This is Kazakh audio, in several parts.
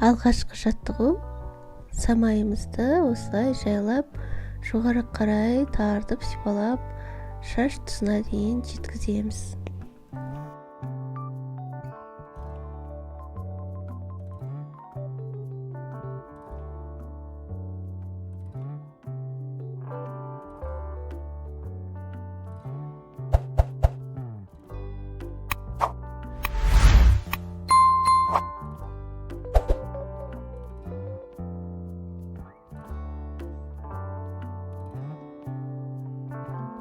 Алғашқы жаттығу самайымызды осылай жайлап жоғары қарай тартып сипалап шаш тұсына дейін жеткіземіз.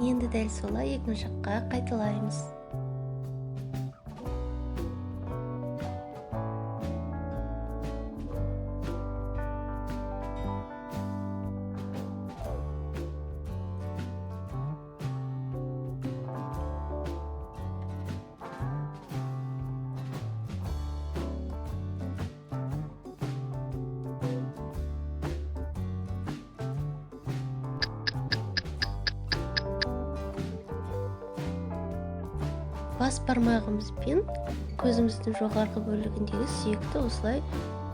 Енді дәл солай екінші жаққа қайталаймыз. Бас бармағымызбен көзіміздің жоғарғы бөлігіндегі сүйекті осылай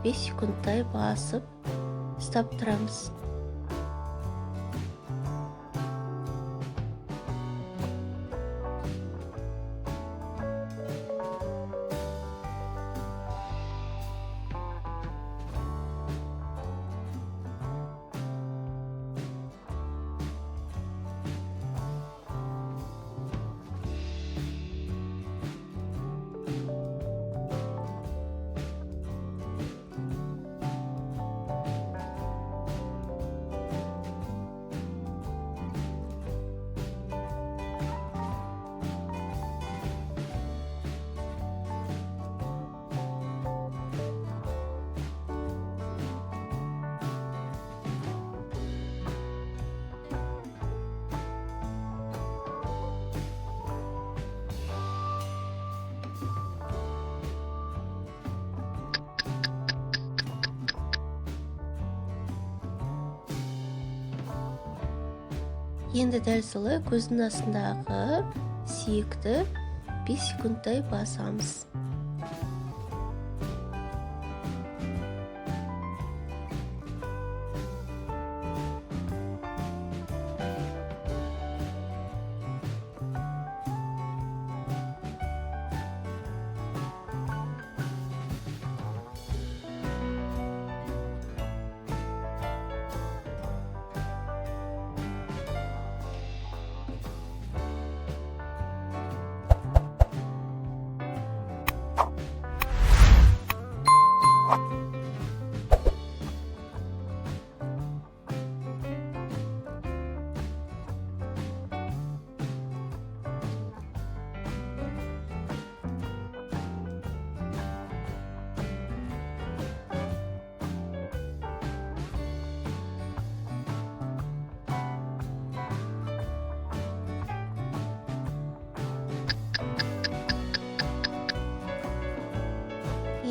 5 секундтай басып ұстап тұрамыз. Енді дәл солай көздің астындағы сүйекті 5 секундтай басамыз.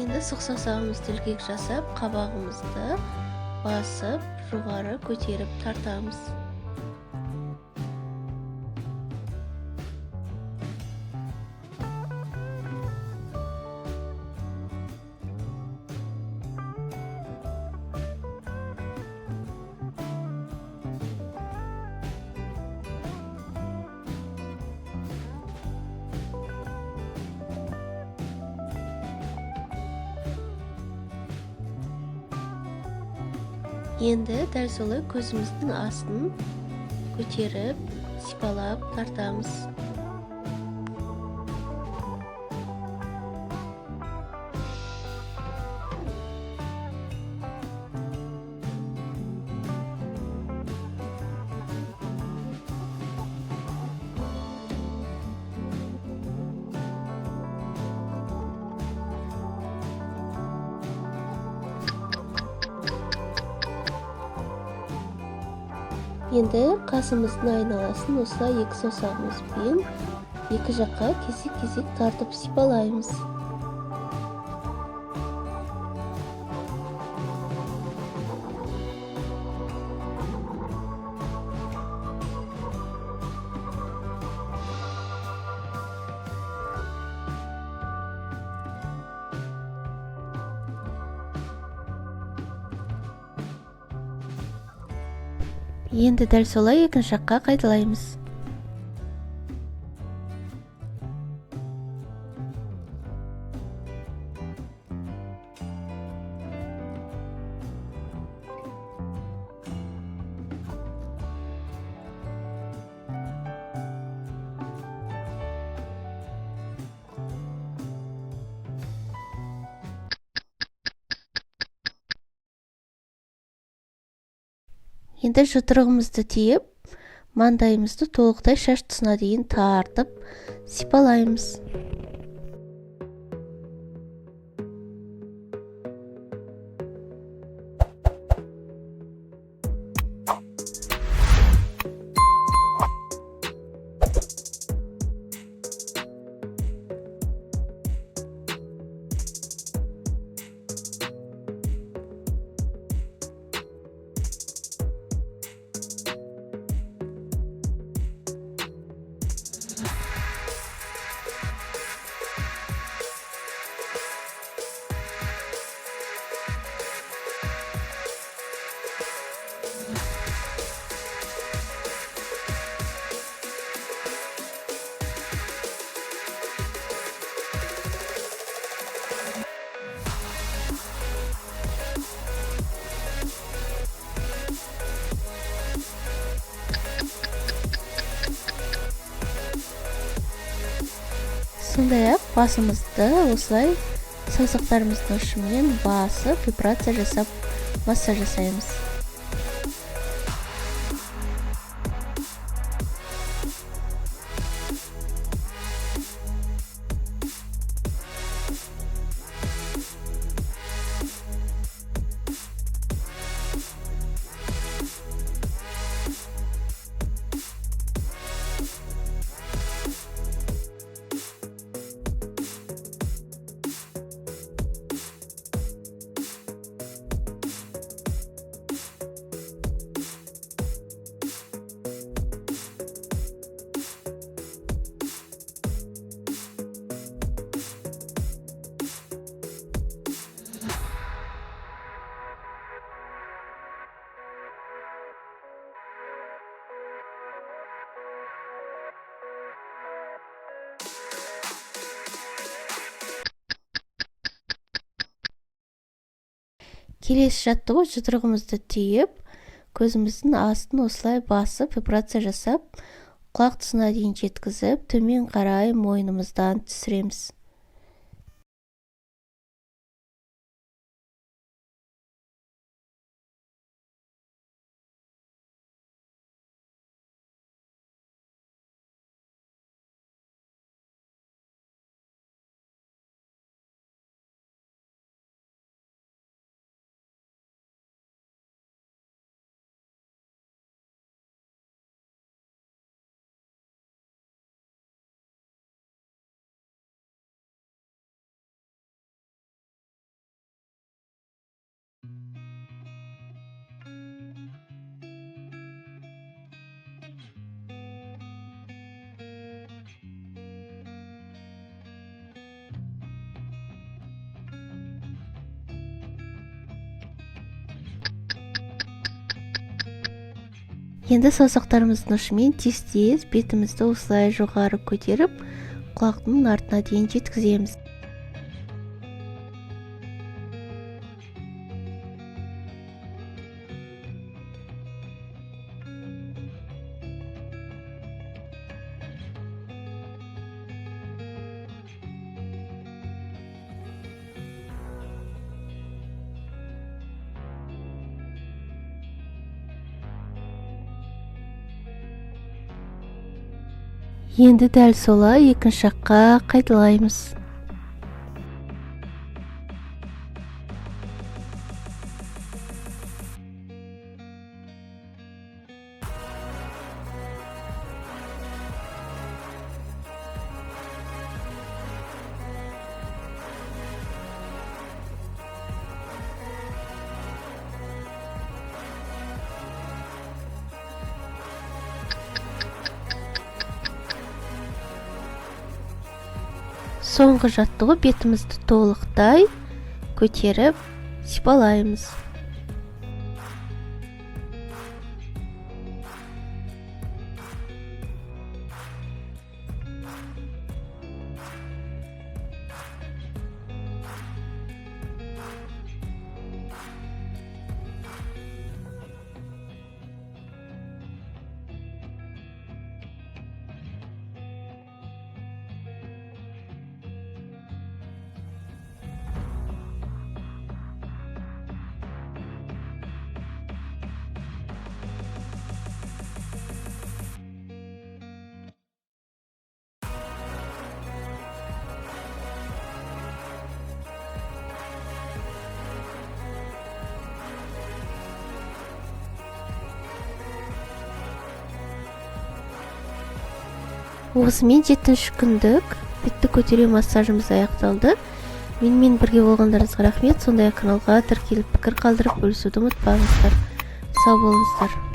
Енді сұқ саусағымызды ілгек жасап, қабағымызды басып, жоғары көтеріп тартамыз. Енді дәл солай көзіміздің астын көтеріп, сипалап тартамыз. Енді қасымыздың айналасын осылай екі саусағымызбен екі жаққа кезек-кезек тартып сипалаймыз. Енді дәл солай екінші жаққа қайталаймыз. Енді жұдырығымызды түйіп, маңдайымызды толықтай шаш тұсына дейін тартып, сипалаймыз. Сондай-ақ басымызды осылай саусақтарымыздың ұшымен басып, вибрация жасап, массаж жасаймыз. Келесі жаттығу жұдырығымызды түйіп, көзіміздің астын осылай басып, вибрация жасап, құлақ тұсына дейін жеткізіп, төмен қарай мойнымыздан түсіреміз. Енді саусақтарымыздың ұшымен тез-тез бетімізді осылай жоғары көтеріп, құлақтың артына дейін жеткіземіз. Енді дәл солай екінші жаққа қайталаймыз. Соңғы жаттығу бетімізді толықтай көтеріп сипалаймыз. Осымен жетінші күндік бетті көтеру массажымыз аяқталды. Менімен бірге болғандарыңызға рахмет. Сондай ақ каналға тіркеліп, пікір қалдырып, бөлісуді ұмытпаңыздар. Сау болыңыздар.